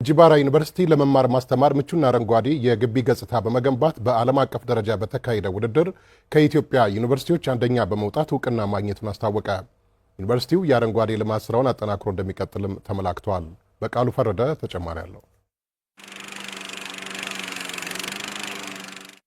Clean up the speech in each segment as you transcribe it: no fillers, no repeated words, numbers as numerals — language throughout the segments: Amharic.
እንጂባራ ዩኒቨርሲቲ ለመማር ማስተማር ምቹና አረንጓዴ የግቢ ገጽታ በመገንባት በዓለም አቀፍ ደረጃ በተካሄደ ውድድር ከኢትዮጵያ ዩኒቨርሲቲዎች አንደኛ በመውጣት እውቅና ማግኘቱን አስታወቀ። ዩኒቨርሲቲው የአረንጓዴ ልማት ስራውን አጠናክሮ እንደሚቀጥልም ተመላክቷል። በቃሉ ፈረደ ተጨማሪ አለው።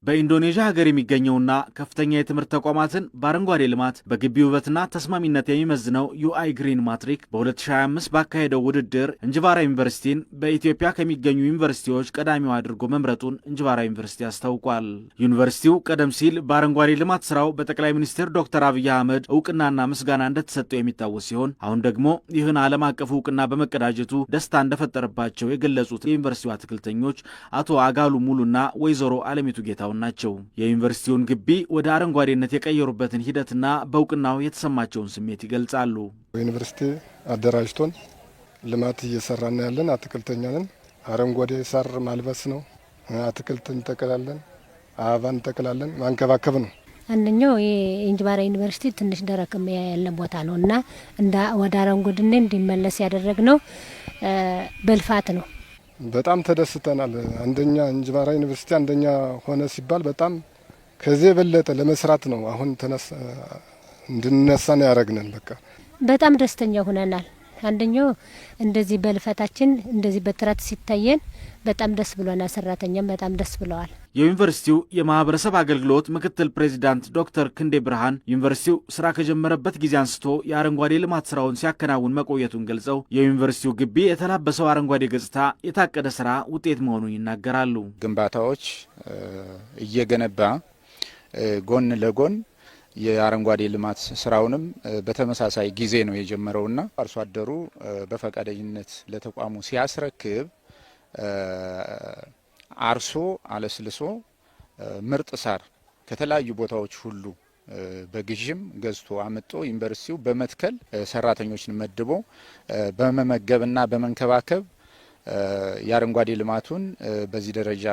በኢንዶኔዥያ ሀገር የሚገኘውና ከፍተኛ የትምህርት ተቋማትን በአረንጓዴ ልማት፣ በግቢ ውበትና ተስማሚነት የሚመዝነው UI Green Metric በ2025 ባካሄደው ውድድር እንጅባራ ዩኒቨርሲቲን በኢትዮጵያ ከሚገኙ ዩኒቨርሲቲዎች ቀዳሚው አድርጎ መምረጡን እንጅባራ ዩኒቨርሲቲ አስታውቋል። ዩኒቨርሲቲው ቀደም ሲል በአረንጓዴ ልማት ስራው በጠቅላይ ሚኒስትር ዶክተር አብይ አህመድ እውቅናና ምስጋና እንደተሰጠው የሚታወስ ሲሆን፣ አሁን ደግሞ ይህን ዓለም አቀፍ እውቅና በመቀዳጀቱ ደስታ እንደፈጠረባቸው የገለጹት የዩኒቨርሲቲው አትክልተኞች አቶ አጋሉ ሙሉና ወይዘሮ አለሚቱ ጌታውን ናቸው። የዩኒቨርሲቲውን ግቢ ወደ አረንጓዴነት የቀየሩበትን ሂደትና በእውቅናው የተሰማቸውን ስሜት ይገልጻሉ። ዩኒቨርሲቲ አደራጅቶን ልማት እየሰራን ያለን አትክልተኛ ነን። አረንጓዴ ሳር ማልበስ ነው። አትክልት እንተክላለን፣ አበባ እንተክላለን፣ ማንከባከብ ነው። አንደኛው የእንጅባራ ዩኒቨርሲቲ ትንሽ ደረቅ ያለ ቦታ ነው እና እንደ ወደ አረንጓዴነት እንዲመለስ ያደረግነው በልፋት ነው። በጣም ተደስተናል። አንደኛ እንጅባራ ዩኒቨርሲቲ አንደኛ ሆነ ሲባል በጣም ከዚህ የበለጠ ለመስራት ነው አሁን እንድንነሳ ነው ያደረግነን። በቃ በጣም ደስተኛ ሆነናል። አንደኛው እንደዚህ በልፈታችን እንደዚህ በጥረት ሲታየን በጣም ደስ ብሎናል። ሰራተኛም በጣም ደስ ብለዋል። የዩኒቨርሲቲው የማህበረሰብ አገልግሎት ምክትል ፕሬዚዳንት ዶክተር ክንዴ ብርሃን ዩኒቨርሲቲው ስራ ከጀመረበት ጊዜ አንስቶ የአረንጓዴ ልማት ስራውን ሲያከናውን መቆየቱን ገልጸው፣ የዩኒቨርሲቲው ግቢ የተላበሰው አረንጓዴ ገጽታ የታቀደ ስራ ውጤት መሆኑን ይናገራሉ። ግንባታዎች እየገነባ ጎን ለጎን የአረንጓዴ ልማት ስራውንም በተመሳሳይ ጊዜ ነው የጀመረውና አርሶ አደሩ በፈቃደኝነት ለተቋሙ ሲያስረክብ አርሶ አለስልሶ ምርጥ ሳር ከተለያዩ ቦታዎች ሁሉ በግዥም ገዝቶ አምጦ ዩኒቨርሲቲው በመትከል፣ ሰራተኞችን መድቦ በመመገብና በመንከባከብ የአረንጓዴ ልማቱን በዚህ ደረጃ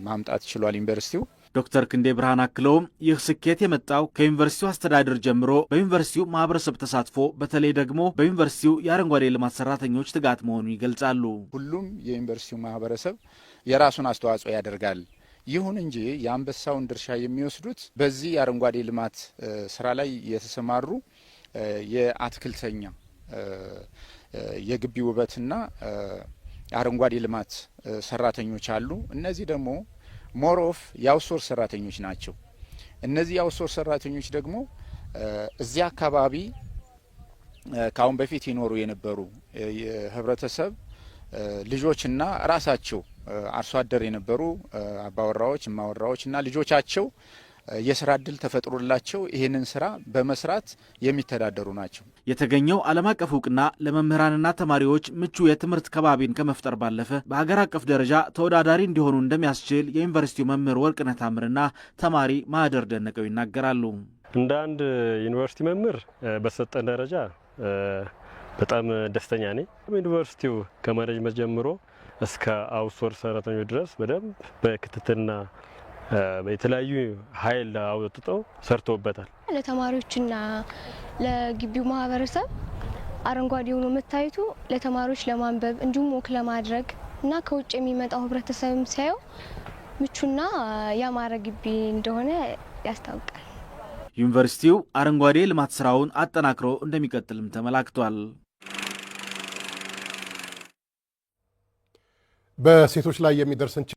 ማምጣት ችሏል ዩኒቨርሲቲው። ዶክተር ክንዴ ብርሃን አክለውም ይህ ስኬት የመጣው ከዩኒቨርሲቲው አስተዳደር ጀምሮ በዩኒቨርሲቲው ማህበረሰብ ተሳትፎ፣ በተለይ ደግሞ በዩኒቨርሲቲው የአረንጓዴ ልማት ሰራተኞች ትጋት መሆኑን ይገልጻሉ። ሁሉም የዩኒቨርሲቲው ማህበረሰብ የራሱን አስተዋጽኦ ያደርጋል። ይሁን እንጂ የአንበሳውን ድርሻ የሚወስዱት በዚህ የአረንጓዴ ልማት ስራ ላይ የተሰማሩ የአትክልተኛ፣ የግቢ ውበትና አረንጓዴ ልማት ሰራተኞች አሉ። እነዚህ ደግሞ more of የ outsource ሰራተኞች ናቸው። እነዚህ የ outsource ሰራተኞች ደግሞ እዚያ አካባቢ ከአሁን በፊት ይኖሩ የነበሩ የህብረተሰብ ልጆችና ራሳቸው አርሶ አደር የነበሩ አባወራዎች፣ እማወራዎች እና ልጆቻቸው የስራ እድል ተፈጥሮላቸው ይህንን ስራ በመስራት የሚተዳደሩ ናቸው። የተገኘው ዓለም አቀፍ እውቅና ለመምህራንና ተማሪዎች ምቹ የትምህርት ከባቢን ከመፍጠር ባለፈ በሀገር አቀፍ ደረጃ ተወዳዳሪ እንዲሆኑ እንደሚያስችል የዩኒቨርሲቲው መምህር ወርቅነህ ታምርና ተማሪ ማህደር ደነቀው ይናገራሉ። እንደ አንድ ዩኒቨርሲቲ መምህር በሰጠን ደረጃ በጣም ደስተኛ ነኝ። ዩኒቨርሲቲው ከ management ጀምሮ እስከ outsource ሰራተኞች ድረስ በደንብ በክትትልና የተለያዩ ኃይል አውጥተው ሰርተውበታል። ለተማሪዎችና ለግቢው ማህበረሰብ አረንጓዴ ሆኖ መታየቱ ለተማሪዎች ለማንበብ እንዲሁም walk ለማድረግ እና ከውጭ የሚመጣው ህብረተሰብም ሲያየው ምቹና ያማረ ግቢ እንደሆነ ያስታውቃል። ዩኒቨርሲቲው አረንጓዴ ልማት ስራውን አጠናክሮ እንደሚቀጥልም ተመላክቷል። በሴቶች ላይ የሚደርስን